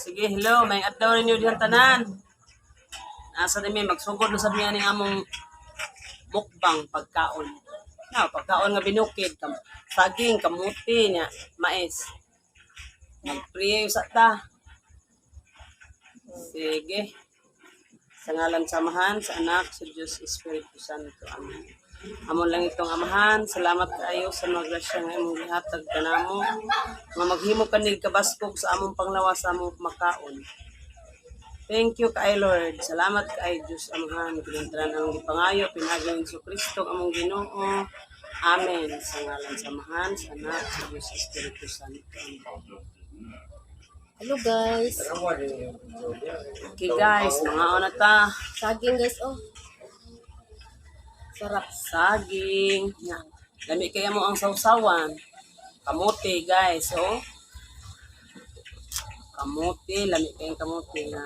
Sige, hello, may adlaw ninyo dihan tanan. Asa ni mi magsugod na sad mi aning among mukbang pagkaon. Na, pagkaon nga binukid, saging, kamuti nya, mais. Magpray sa ta. Sige. Sa ngalan sa Amahan, sa Anak, sa Diyos Espiritu Santo. Amen. Amon lang itong Amahan, salamat kaayo sa mga grasya nga imong gihatag kanamo. Nga maghimo kanig kabaskog sa among panglawas sa among makaon. Thank you kay Lord. Salamat kay Diyos Amahan. Kinantaran ang gipangayo pinaagi ni Hesus Kristo ang among Ginoo. Amen. Sa ngalan sa Amahan, sa Anak, sa Diyos Espiritu Santo. Amen. Hello guys. Okay guys, mga na ta. Saging guys oh. Sarap. Saging. Nga. Lami kaya mo ang sausawan. Kamote guys, oh. Kamote, lami kayong kamote nga.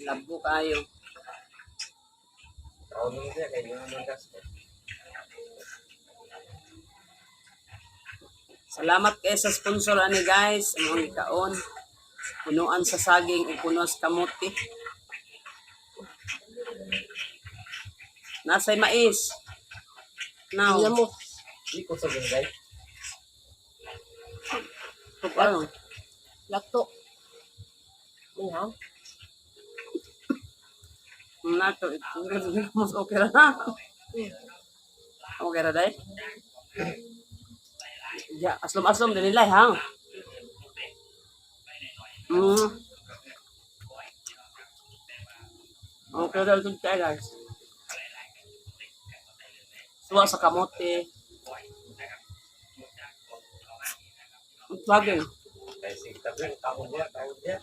Labo kayo. Salamat kay sa sponsor ani guys, among gikaon. Punuan sa saging ug puno sa kamote. Nasa'y mais. Now, Alam mo. Di ko sa gungay. ug ano? Lakto. Ano? Nato, mas okay ra na. Okay ra dai. Ya, aslom-aslom din nila ha. Okay ra ito tayo guys. Suwa sa kamote. Ang saging. Kay sig tabi kaon niya, kaon niya.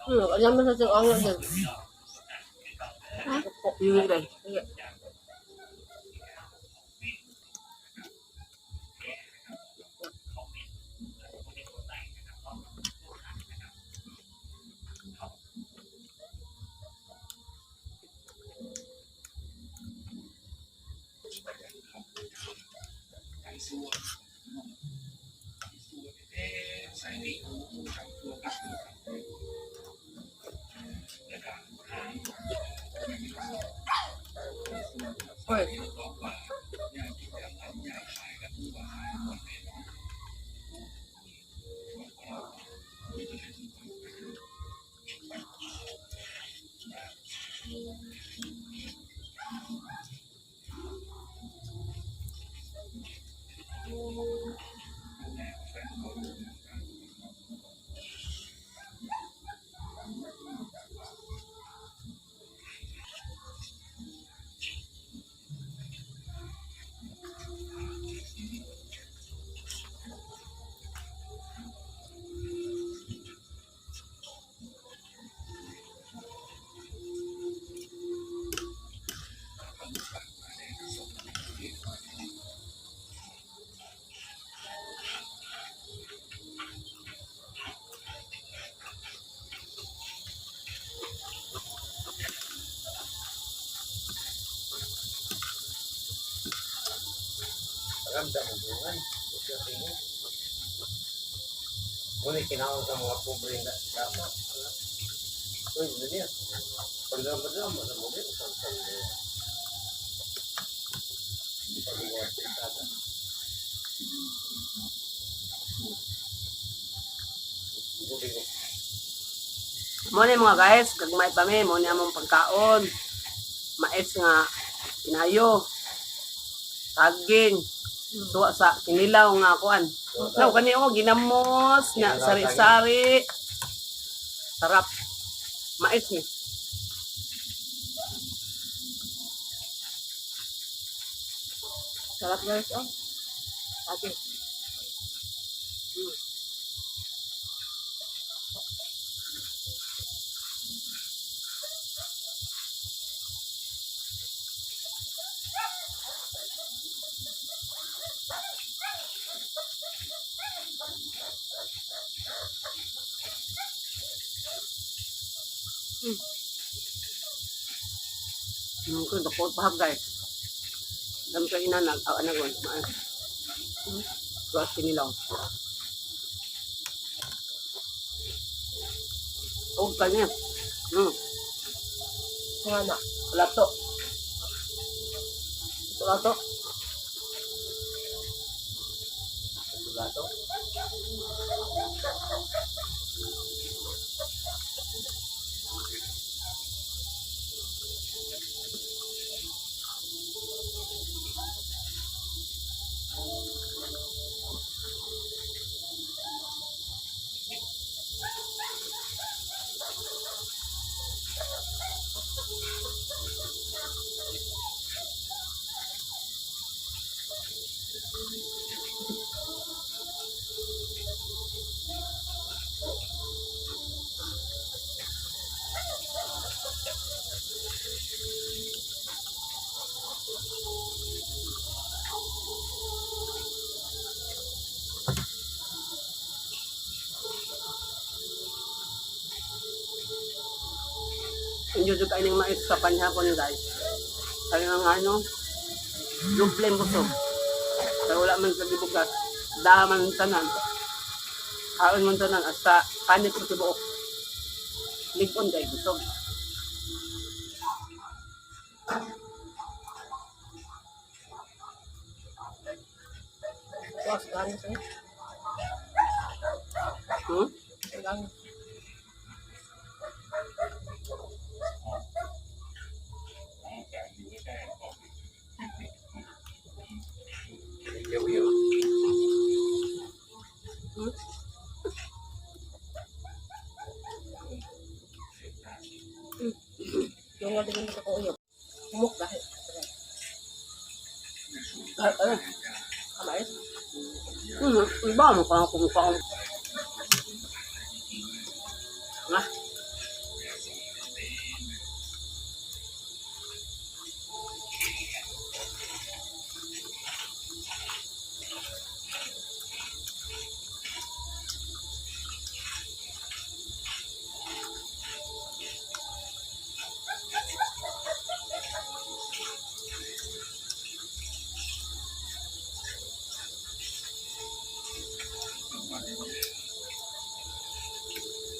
Alam mo sa sing ano din. Yun dai. Sige. Oy. Pagamda mo bungan. Ikaw tingin. Muna kinaon sa mga pobre nga dapat. Uy, niya. Pagdama-dama sa mga sa sa paggawa sa tada. Buti ko. Mo ni mga guys, gagmay pa mi, mo ni among pagkaon. Mais nga kinayo. Saging. Suwa sa kinilaw nga kuan. No, kani oh ginamos nga sari-sari. Sarap. Mais ni. Sarap guys oh. Saging. Ko dako pa guys. Dam ka inanag, aw anagon, maas. Tuwas kinilaw. Og kanya. Nga na. Lato. Lato. Lato. Inyo jud kayo ng mais sa panihapon, guys. Kaya nga ano, doble busog. Kaya wala man sa gibugas, daman tanan. Kaon man tanan hasta panit sa tibuok. Ligon kay busog. Tuwas ganas eh. Ganas. Yo, yo. Yung nga din sa kuyo. Humok dahil. Ay, ay. Kamay. Iba mo ka kung kaon. Ah.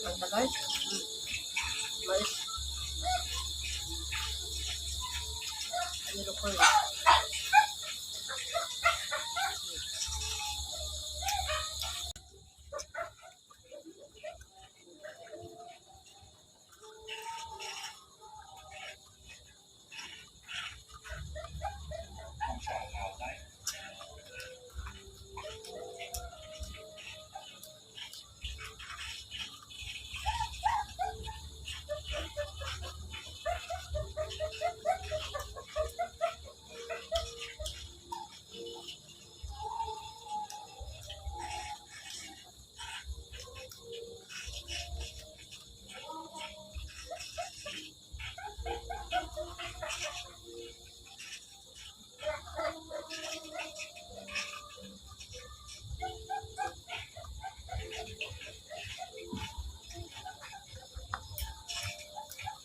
Ang tagay. Mais. Ano ko yun?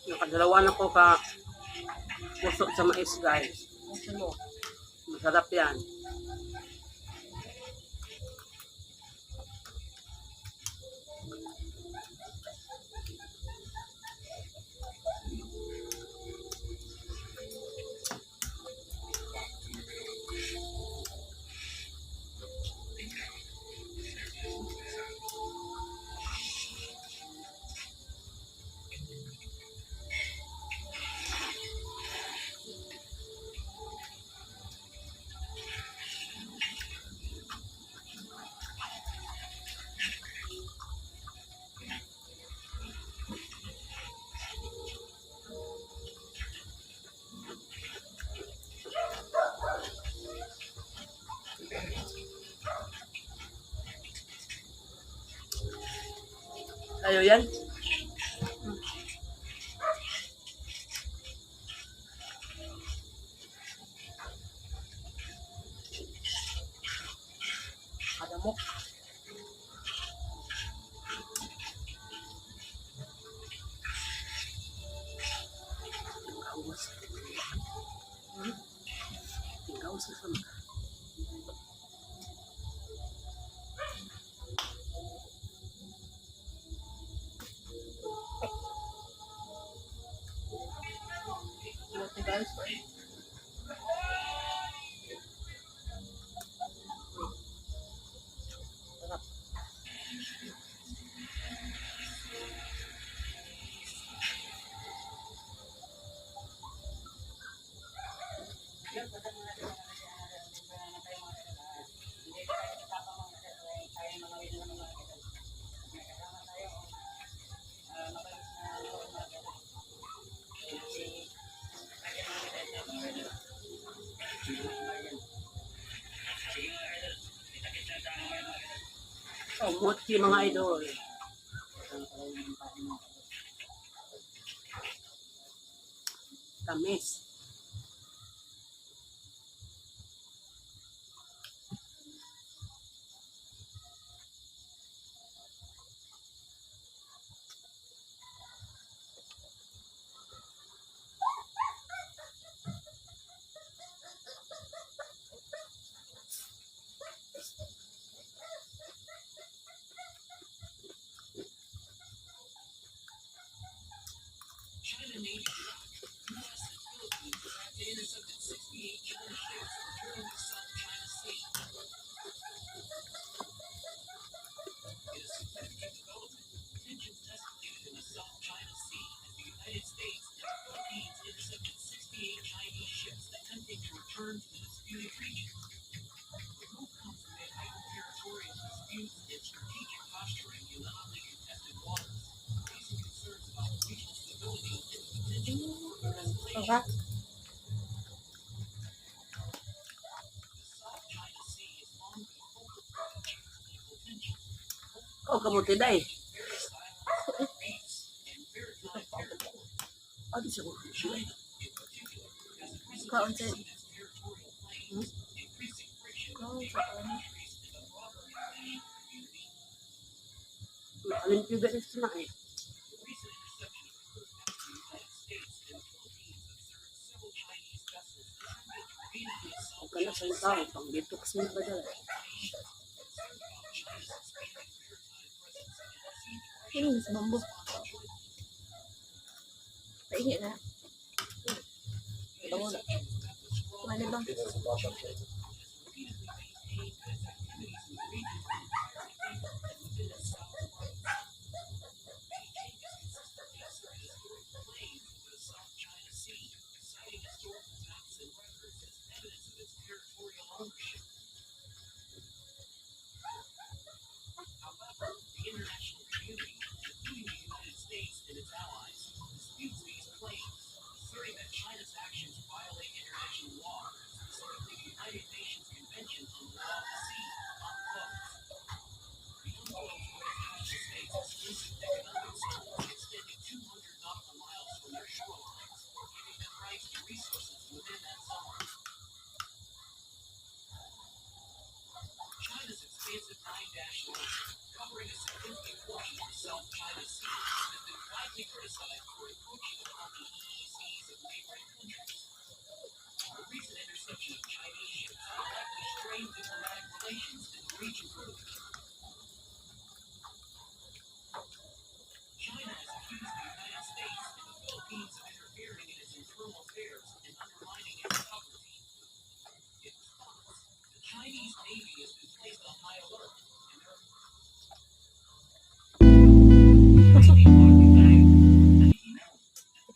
Nakadalawa na ko ka puso sa mais, guys. Gusto mo. Masarap yan. Ayo yan. Kadamok. Kawas. Kamuti, mga idol. Tamis. Okay. Ikaw kamuti day. Ano siya ko? Kaon sa... Kaon sa kaon. Alimpyo ba ito na eh. Huwag ka na sa tao, pang detox mo ba dala? Ano sa bambo? Paingi na. Bango na. Mali bang?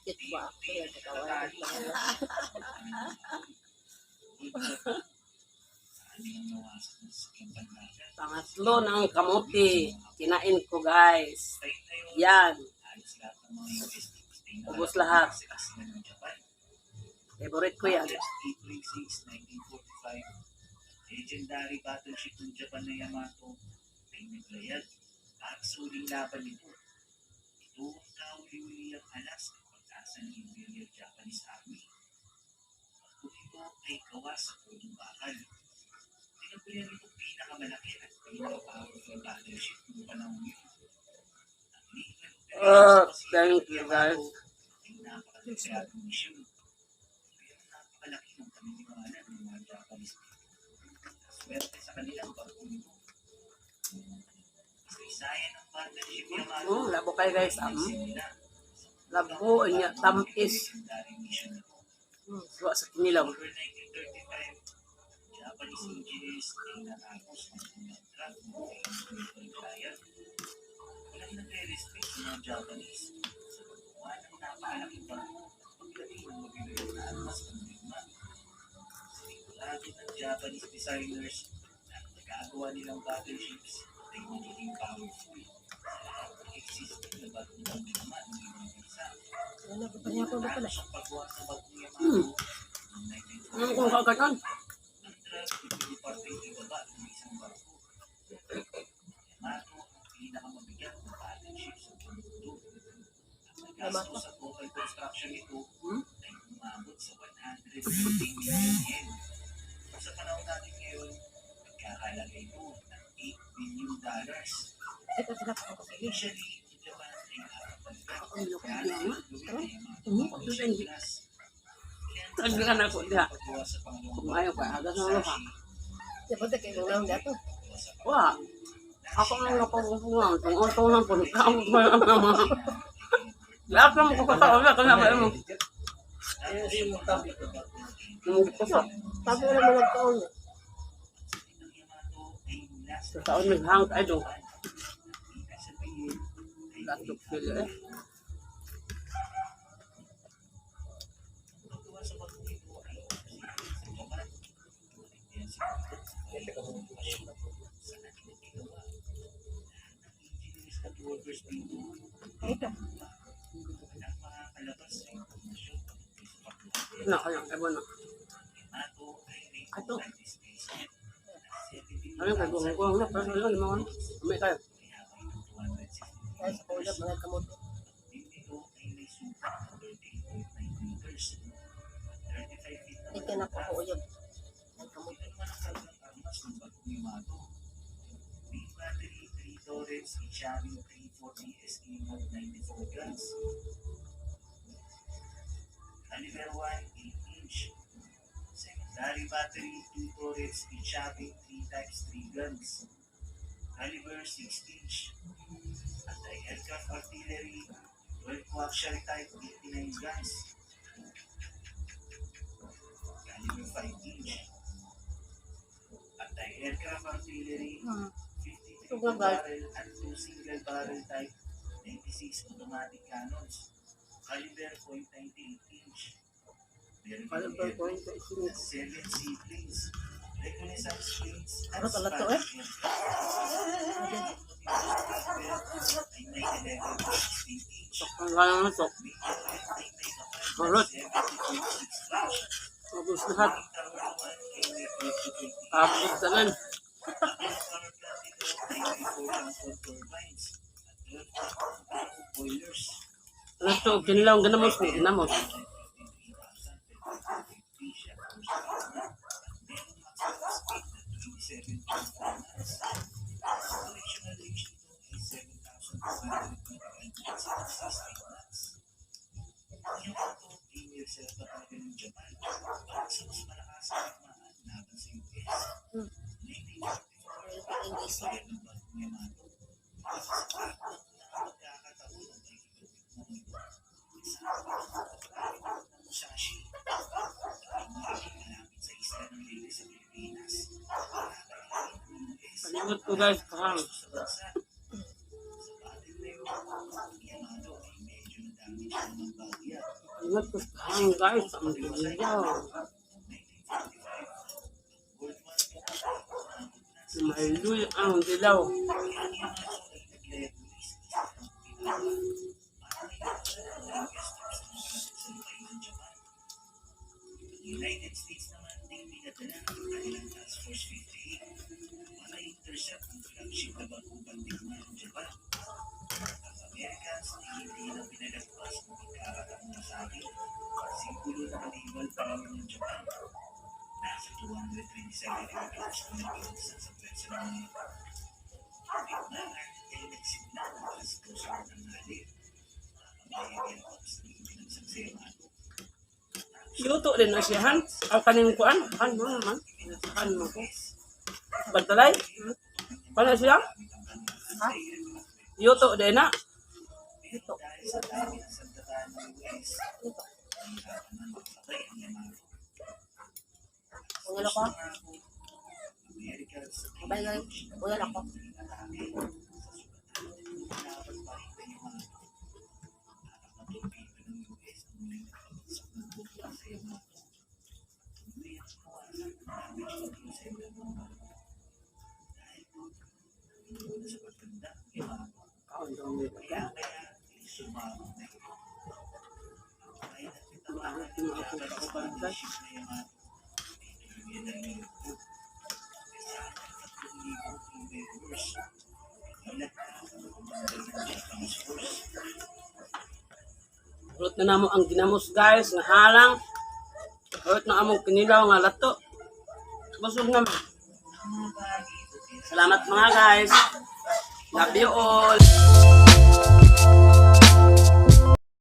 Sakit ba? Kaya katawa. Pangatlo ng kamuti. Kinain ko, guys. Yan. Ubos lahat. Favorite ko yan. April 6, 1945, legendary battleship ng Japan na Yamato ay naglayag at sa huling laban nito. Ito ang kauli-uliyang alas ng pag-asa ng Imperial Japanese Army. Ang ito ay gawa sa punong bakal. Tinaguyan itong pinakamalaki at pinaka-powerful battleship noong panahon yun. Ang naval operations sa Thank Pacific you, guys. Yamato ay napakadesayadong misyon. Pero napakalaki ng paniniwala ng mga Japanese dito. Swerte sa kanilang barkong ito. Kasaysayan ng battleship Yamato Labo kayo, guys. Nagsimula sa Labo, niya, tampis. legendary mission na ito. Suwa sa kinilaw. October 1935, Japanese engineers ay natapos ang unang draft ng famous trial. Walang nagre-respect sa mga Japanese sa paggawa ng napakalaking barko at paglagay ng mabibigat na armas ng digma. Sinigurado ng Japanese designers na ang magagawa nilang battleships ay magiging powerful sa lahat ng existing na barkong pangdigma ng ibang bansa. Wala pa niya ko ba pala? Natapos ang paggawa sa barkong Yamato noong Ano 1945. kung kaganon? Ang draft ay piniparte ibaba ng isang barko. Yamato Yamato. Gastos sa total construction nito ay umabot sa 150 million yen. Sa panahon natin ngayon, nagkakalaga ito ng $8 billion. Ito sila pa ako. Initially, ang Japan ay nakapagkat Ang loko na niya nga. gawin na Yamato Hindi. class. Taglan ako diha. Paggawa sa pangalawang Kumayo ka, agas na ulo ka. Di ba kay mga nang dato? Wa. Ako ang loko ko nga. Kung auto lang po. Kaon ko lang naman. Lahat lang ko sa ulo. Kaya ba mo? Eh, di mo tabi. Ko sa. Tabi na mo nagkaon. Sa taon naghang ay do. Latok sila eh. Ito. Na kaya ebo na. Ato. Ano kay gong gong na pero yun mga may kayo. Kaya sa kulab mga kamote. Hindi ka na ko uyab. Ang kamote. Main battery, 3 turrets, each having 340 SK mod 94 guns. Caliber 1, 8 inch. Secondary battery, 2 turrets, each having 3 times 3 guns. Caliber 6 inch. Anti-aircraft artillery, 12 coaxial type 89 guns. Caliber 5 inch. Anti-aircraft artillery, 53 Sobrang bad. barrel and 2 single barrel type 96 automatic cannons. Caliber .98 inch. Meron Kaya din ba air ko yung sino 7 seaplanes, reconnaissance planes, at Ano pala to, eh? Spanish aircraft. Ay may 11.16 inch. Ang galang na to. May turret ay may kapal na Marot. 70.6 inch. Mabus lahat. Ang tower naman ay may 20 Abot tanan. Ang power plant nito ay may 4.4 turbines at 12.2 boilers. Ano to kinlaw ganamos ni ginamos. English. Musashi. Malapit sa isla ng Leyte sa Pilipinas. Palimot ko guys kahang. Sa bansa. Sa battle na yun, ang Yamato ay medyo na-damage na ng bagya. Palimot ko kahang guys. Ang ganda. 1945, World War II, umabot na sa Mailuy ang dilaw. Kaya ang Yamato ay naglayag-ulis sa isang Okinawa para maiwasan ang mga US troops na malapit sa lupain ng Japan. Ang United States naman ay pinadala ang kanilang Task Force 58 para intercept ang flagship na barkong digmaan ng Japan. Ang Americans ay hindi na pinalagpas ang pagkakataong nasabi, simbolo ng naval power ng Japan. Nasa 227 aircrafts ang nagpapagsak sa pwersa ng mga ito. Ang digmaan ay nagsimula ng alas 2 ng tanghali. Ang mga aircrafts ay ibinagsak sa Yamato. Luto din na siya han. Ang kaning kuan. Han mo naman. Han mo ko. Bantalay. Paano siya? Ha? Yuto din na. Ito. Dahil sa dami ng sandata ng US, Ito. nahirapan na makasakay ang Yamato. Wala ko. Americans ay Abay, guys. Wala ako. atake sa sugatan at laban pa rin kay Yamato. At ang matorpedo ng US ang muling nagpabagsak ng bomba sa Yamato. Tuloy ang nawasak ng damage pati sa ng barko. Dahil doon, nauna sa pagtanda ang Yamato. Kaon daw ni. Kaya kaya ay sumabog na ito. Kahit at tinamaan ng Japanese battleship na Yamato, ay tuluyan na rin nilugtog. Kasama ang 3,000 crew members. Nagulat na ang commander ng Japanese force. Hurot na namo ang ginamos, guys, nga halang. Hurot na among kinilaw nga lato. Busog na. Salamat, mga guys. Love you all.